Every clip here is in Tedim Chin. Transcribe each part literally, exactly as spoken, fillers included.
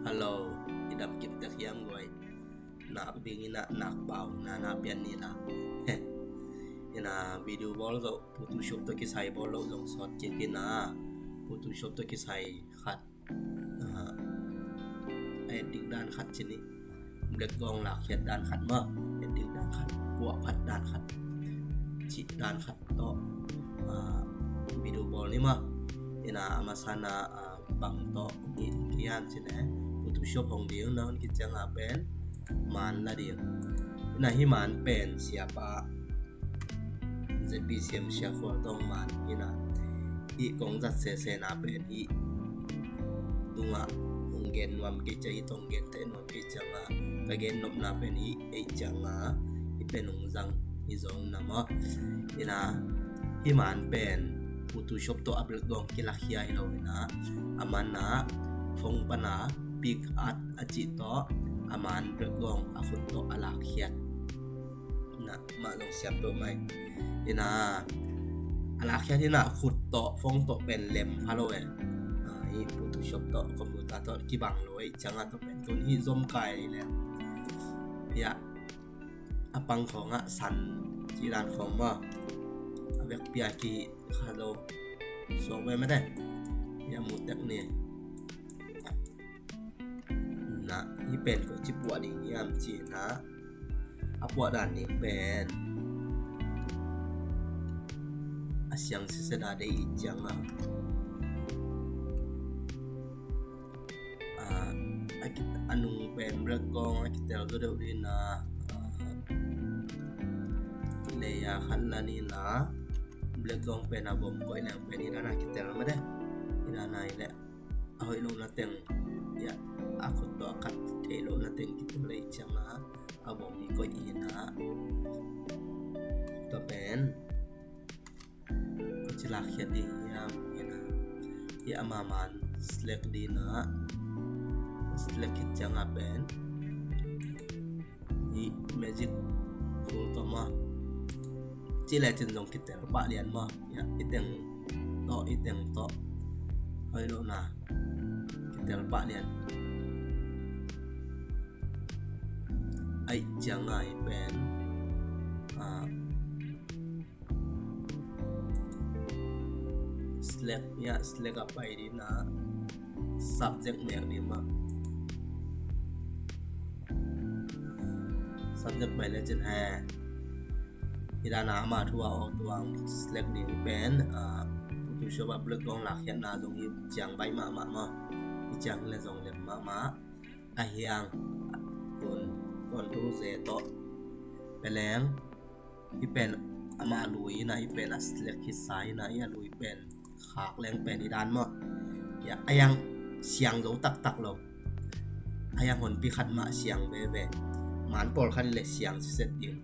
Hello, i dam kim tek hiam guai? Nak ding ina nak pau na na pian ni la. Ina video bawl zo Photoshop to kisai bawl lo zong sawt kik ina Photoshop to kisai khat. Ah, a et ding dan khat ci ni. Blackground lakkhiat dan khat maw. Et ding dan khat, puahphat dan khat, cih dan khat tawh, ah, video bawl ni maw. Ina a masa na, ah, bang tawh i kian ci ne. Photoshop hong ding na hong kiciang a pen maan la ding. Ina hi maan pen siapa Z B C M siakhual tawng maan ina i kong zat sese na pen i tungah hong gen nuam kei cia i tong gen te nuam kei cianga ka gen nopna pen i ei cianga i pen hong zang i zong na maw. Ina hi maan pen Photoshop tawh a blackground kilakhia hi lo ina a man na phone pana pick art a cih tawh a maan blackground a khut tawh a lakkhiat na mah zong siam peuh mai. Ina a lakkhiat ina khut tawh phone tawh pen lem pha lo e. Ah, i Photoshop tawh computer tawh kibang lo e cianga tawh pen tun hi zom kai le. Ya a pang khawngah san ci dan khawng maw. A vekpia ki kha lo suak ve mate. Ya mu tek ni. Na hi pen ko ci puah ding hiam ci na a puah dan ding pen a siang sisena dei i cianga a nung pen blackground a kitel zo deuh dina leia khat la nina blackground pen a bom koih nang pen i dana kitel mate. I dana i leh a hoih lohna teng, ya a khut tawh a khat theih lohna teng kitel lei cianga a bom i koih ina tua pen ko ci lakkhiat ding hiam ina i a maman select dina select khit cianga pen i magic tool tawh maw. Ci lecin zong kitel pah lian maw. Ya i teng tawh i teng tawh hoih lohna kitel pah lian. Aih cianga i pen ah, select ya select a pai dina subject mek dima subject pai lecin he. I dana ama thua aw tuang select ding i pen ah, Photoshop a blackground lakkhiatna zong i ciang bai mahmah maw. I ciang le zong lem mahmah. A hiang tun control Z tawh peleng i pen ama lui ina i pen a select khit sa ina i a lui pen khak leng pen i dan maw. Ya a yang siang zo taktak lo. A yang honpi khat mah siang veve. Man pawl khat i le siang siset ding.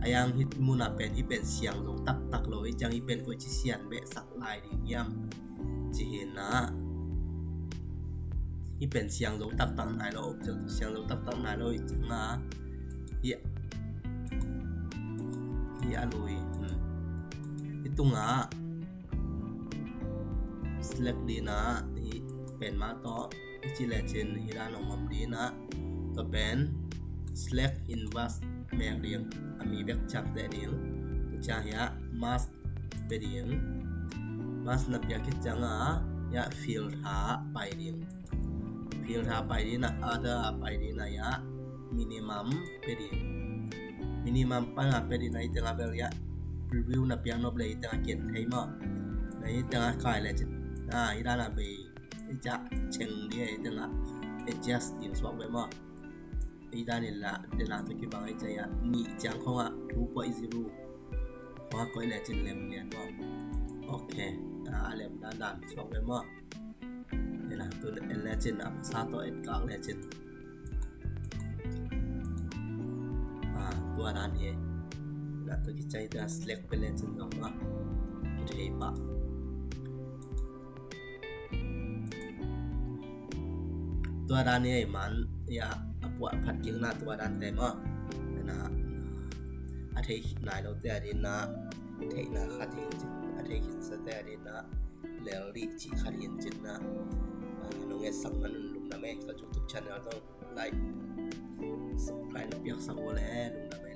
A yang hih muna pen hih pen siang zo taktak lo i ciang hih pen koi ci sian behsak lai ding hiam ci hina. Hih pen siang zo taktak nai lo, object siang zo taktak nai lo i cianga hih a lui hih tunga select dina hih pen mah tawh i ci lecin hih dan hong om dina tua pen select inverse mek ding a mi bek ciamteh ding. Tua ciang hiah mask pe ding. Mask na piak khit cianga hiah filter pai ding. Filter pai dina other a pai dina hiah minimum pe ding. Minimum pana pe dina i tenga bel hiah preview na piak nop le i tenga ken thei maw. Na i tenga kai lecin na i dana bei i ciah ceng ding a i tenga adjust ding suak ve maw. I dan in la dena tawh kibang i ciah hiah nih ciang khongah two point zero khongah koih lecin lem lian maw. Ok, a lem dandan suak ve maw. Dena tun en lecin a masa tawh et kak lecin tua dan hi. Dena tawh kicai ta select pe lecin zong maw kithei pah. Tua dan i ei man ia a puah phat kikna tua dan te maw. Ena a thei khit nai lo te a dina theihna khat hi cin a thei khit sa te a dina lel dih cih khat hi cin na nong et sak man un lum na me ka cu tu channel zong like, subscribe na piaksak uh leh lungdam e.